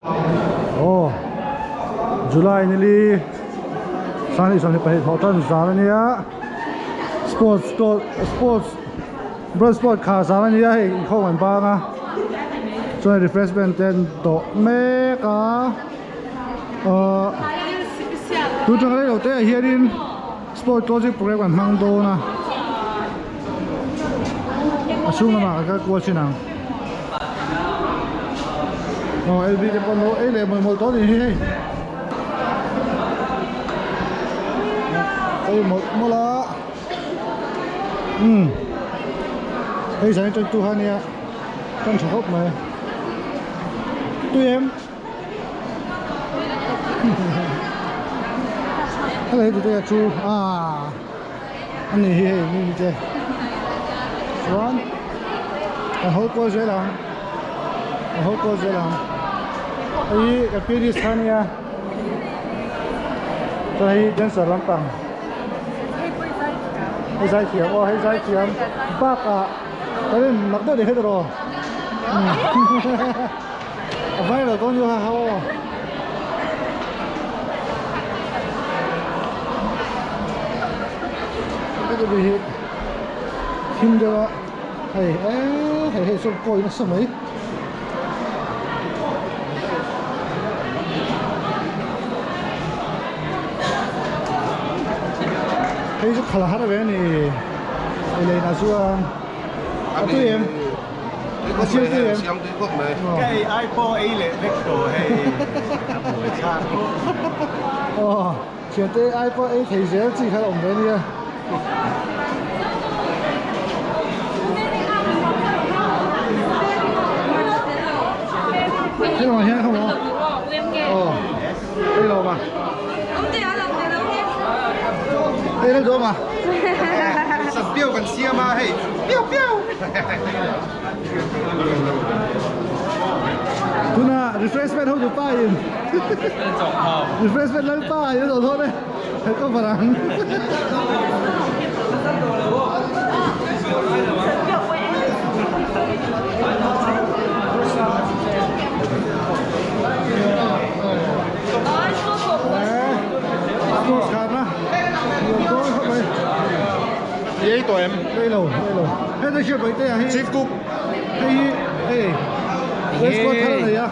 Aw July nili sanghnih 22 thawh tan zan ania sports sports brand sport kha zan ania hei inkhawm an bang a chuan refreshment te an dawh mek a ahh tun tang rei lo te ah hianin sport closing program an hmang dawn a a chhung lamah ka kal kual thin ang aw lb te pawh an lo ei leh mawlh mawlh tawh a nih hi hei ei mawlh mawlh a umm hei zan atang tu kha ania tan tha khawp mai tui em. Helai hi tute chu aaa ani hi hei mi te chuan kan haw kual zel ang kan haw kual zel ang hei hi ka pianist kha ania chuan hei hi dancer lampang hei zai thiam aw hei zai thiam bakah kan in mak deuh ni kha tiraw. A viral dawn chu ha ha aw. Heti bi hi thim deuh a hei eee hei hei sawn kawi nasa mai. Hei chu khalh a har ve a ni ei lei nah chuan a tui em. A siam tui em? Siam tui khawp mai. Ka ei ai pawh ei leh vek tawh hei. A buai thlak khawp mai. Aw, thiante ai pawh ei thei zel chi kha a awm ve nia. Hei lamah hian kha maw? Aw, hei lo ma. Hei lo duh ma. Sat piau kan siam a hei piau piau. Tuna refreshment ho tu pa in refreshment lal pa in a zawh dawn e he cover ang. Sports car na nuam dawn khawp mai. I ei tawh em? Ei lo, ei lo. Hei te hriat baihte ah hi. Chief cook. Hei hi hei West Coast thar a nei a.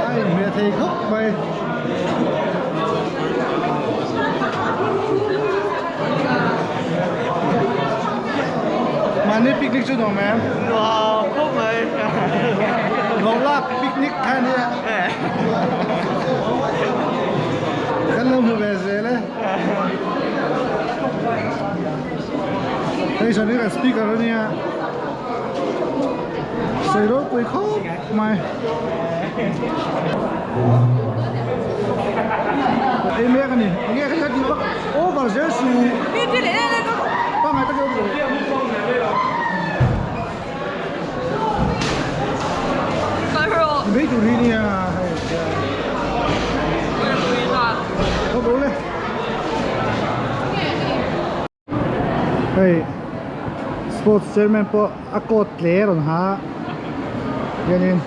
A inhmeh thei khawp mai. Mahni picnic chu nuam em? Nuam khawp mai. Hlawh lak picnic kha ania. Kan lo hmu ve zel e. Hei sawn hi kan speaker a nia sawi ropui khawp mai ei mek a ni enge ka hriat tih vak over zel su pangngai takin awm rawh Ni mai tur hi nia hei Khawp lo le Hei sports chairman pawh a coat tle a rawn ha hianin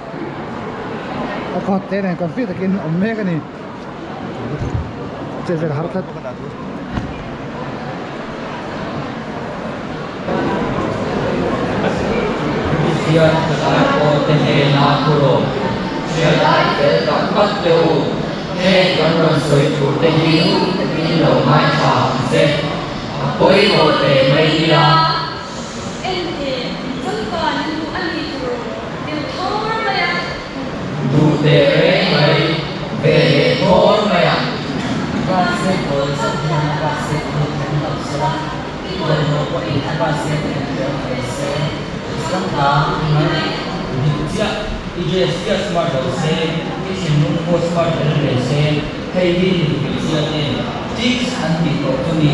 a coat tle nen confit takin awm mek a ni chet vel har tlat. Kristian thalai pawh te hnena thu rawh, hriat an fel tak tak te u, heng kan rawn sawi tur te hi min lo ngaithla ang che, a pawimawh teh mai nia. Engti, changkan an duh a ni tur deuh thawr mai a. Duh teh reng mai, ve leh thawr mai a. Basketball zet hian a basket hi then lo sela, i bawlhhlawh pawhin a basket then tel ve se, changkang i mai. Dik chiah, i dress chiah smart lo se, i thinlung pawh smart tel ve se, hei hi ni hmeichhia ten tips an tih tawh chu ni.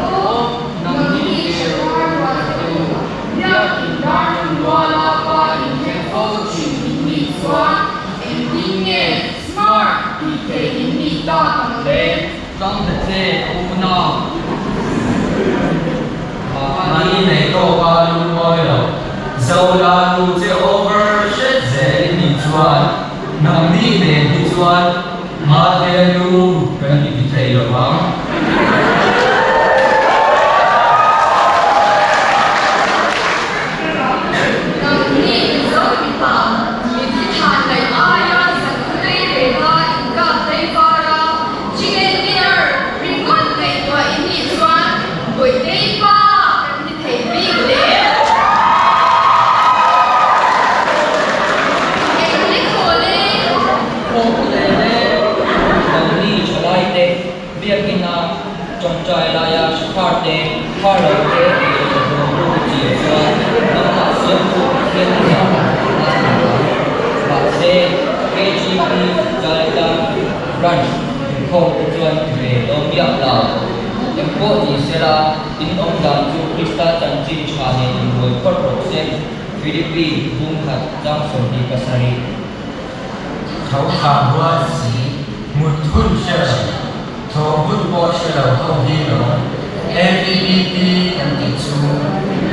Aw, nang hi ve rual rual te u, biakin darnun ruala pa inthleng fo thin in nih chuan engtin nge smart tih theih in nih tak ang le? Tang ta che a unau. Mahni nei tawk a lungawi lo. Zo la nu che over hret zel. chuan nangni nen hi chuan Mate lu kan inti thei lo vang. Nangni Mizo mipa mithi than laih aia zankhawlei rela inkap hlei var a, chicken dinner ringawt ngaihtuah i nih chuan Bawihtei pa kan ni thei bik le. Engli khawl e. Khaw leh le nangni thalaite biakina tawngtai laia hrkhar te, khar lo te leh hlawm ru chin chuan nangmah siamtu Pathian inah a ni ang. Mahse, KGP Chaltlang Branch inkhawm te chuan ti ve dawn miah lo. Engpawh ni sela, in awm dan chu Krista chanchin tha nen inbuai phawt rawh se, Philippi bungkhat chang 27. Tho tha huai si, mut hun hre lo, thaw hun pawh hre lo ho hi lawm AVBP kan tih chu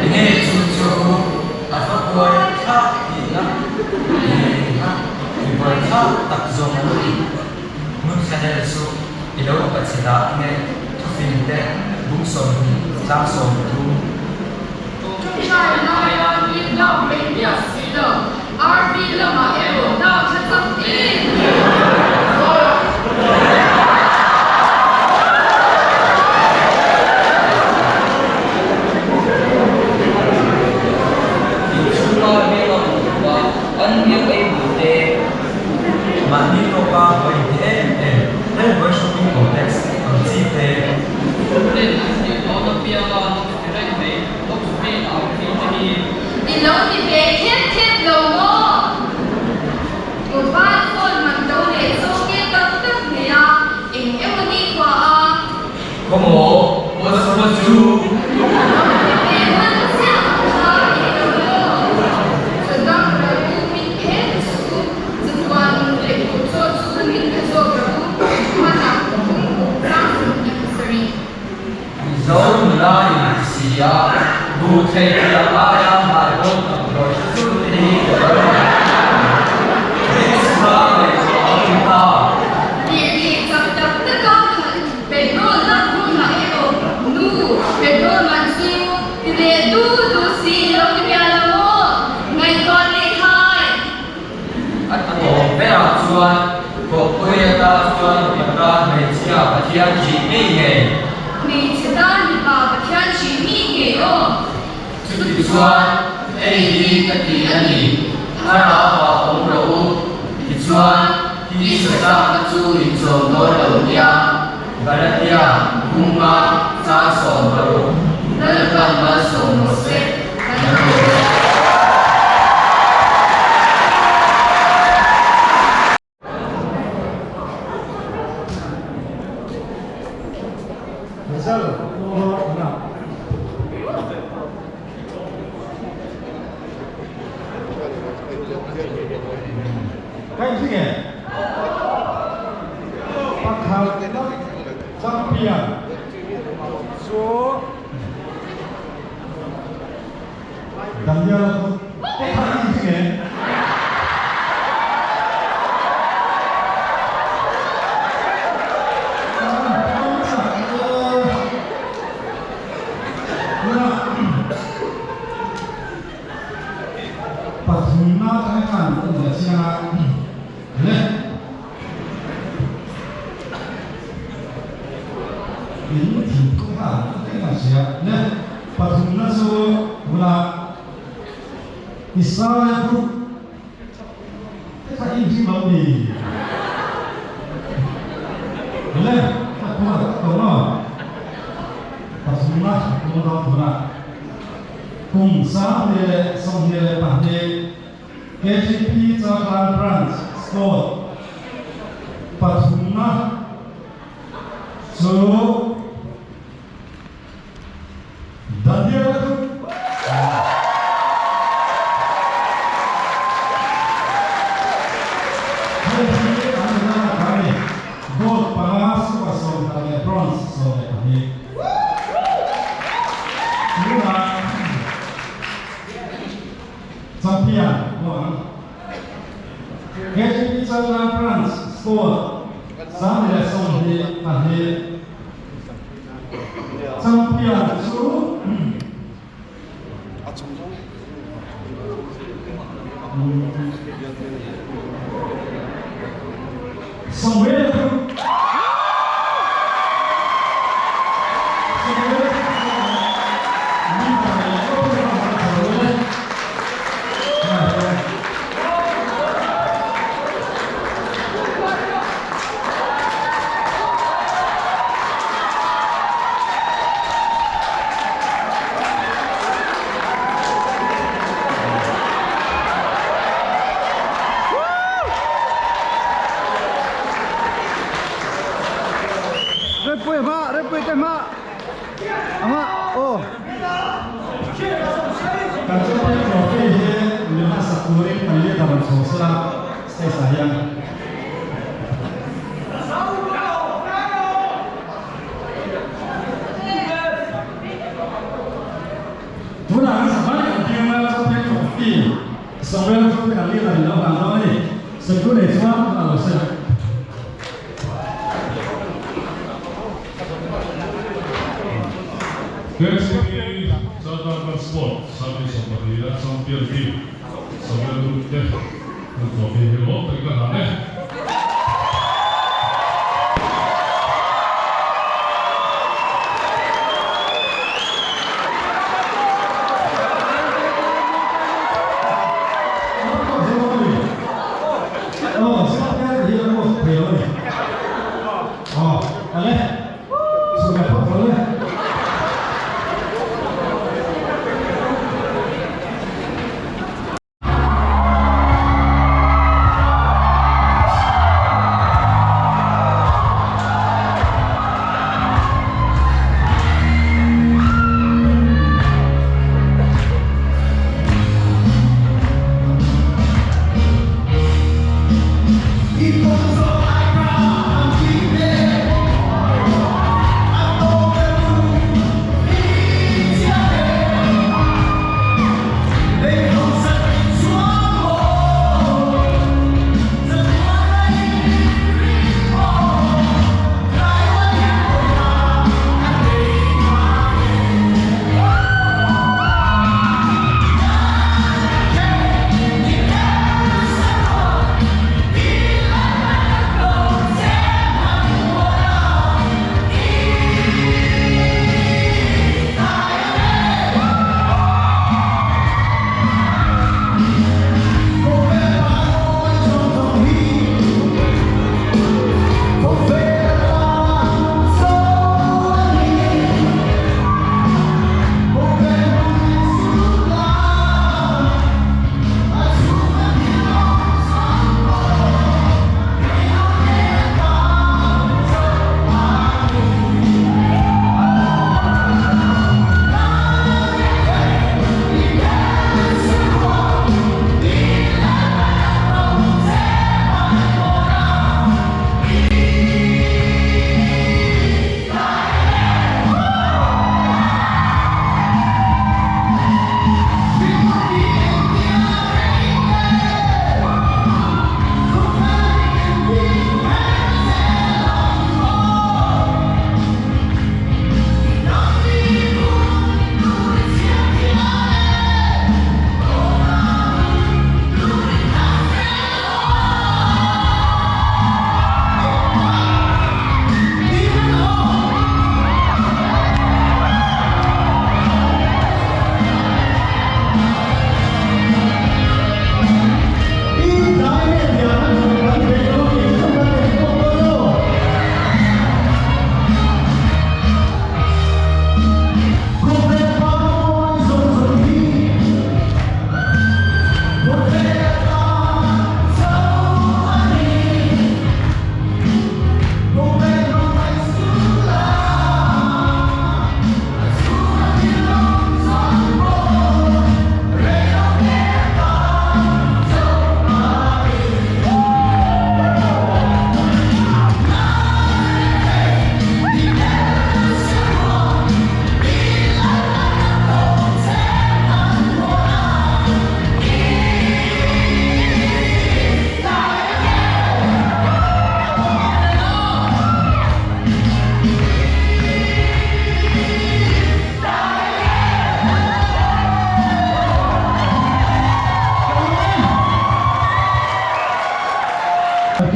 enge chu chu a va buai thlak tihna eng a mi buai thlak tak zawng an ni. Mut thlanel chu i lo pa che dah nge thufing te bung 20 tlang 30. Ṭawngṭai laia min lak mai miah si lo, RV lamah erawh lak thla chak em em. Inchhunga hmel a hmuh duh a, an hmel ei bul te. Mahni tawka hawi inti em em, Hellboy Shopping Complex ang chi te. Ten an tih dawn apianga an ti reng mai, box vel ang chi te hi. I lo ti ve khep khep lo maw? Mobile phone man to leh zawng nge tak tak nei a, eng emaw ni khua a. Khawmaw, what's what chu? Lo ti ve hman chiah ang kha i lo maw? Chudang ro min phet chu chatuan nun leh tur chaw chu min pe zawk ro, hmanah pum tlang 27. Mizo nula in ti si a, buh thei thiam aia hmai bawm tam rawih chu te hi ka lo ni. Hmeichhia ngaihtuah a hun ta. Lirthei chak tak taka khalh petrol lak hunah erawh nu petrol man chu ti leh du du si lo ni miah lo maw? Ngaihtuah leh khai. A tawp berah chuan Kawhpui ata chuan mipa tan hmeichhia Pathian ṭih mi ngei. Hmeichhe tan mipa Pathian ṭih mi ngei aw. Chutichuan, hei hi ka ti a ni, Thlarau ah awm rawh u, tichuan tisa chakna chu in chawm dawn lo nia, Galatia, Bunga, Chang 16, Lalpan malsawm rawh se, kan lawm e. Champion chu Daniel Pathumna atanga khan a leh chiang a le. In thingkung kha a thleng ang sia le. Pathumna chu tunah Israel group te kha in hrim lo ni le ka tunah ka tawh maw pathumna tun dawn tunah kum 2022 KGP Chaltlang Branch Squad pathumna chu Daniel chu Hei hi an nula a ni. Gold panga, silver 14 leh bronze 12. Tunah champion pawh ang. KTP Chaltlang Branch Sport 2022 Champion chu Samuel Group Repui hma, repui te hma. Ama, oh. Kan champion trophy hi min hmasa turin kan leader rawn chho sela stage ah hian. Tunah kan savai kan piang a champion trophy Samuel chu kan leader in lo hlan dawn a ni. Sawitu nei chuan a lo sawi ang. KCP Chaltlang Transport Service of Pahnih a champion team Samuel Group te an trophy hi lawm takin ka hlan e.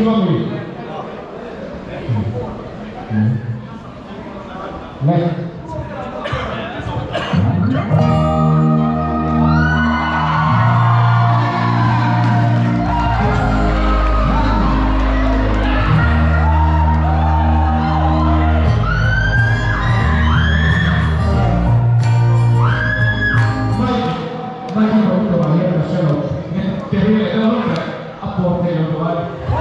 Family. Next. Mike, Mike,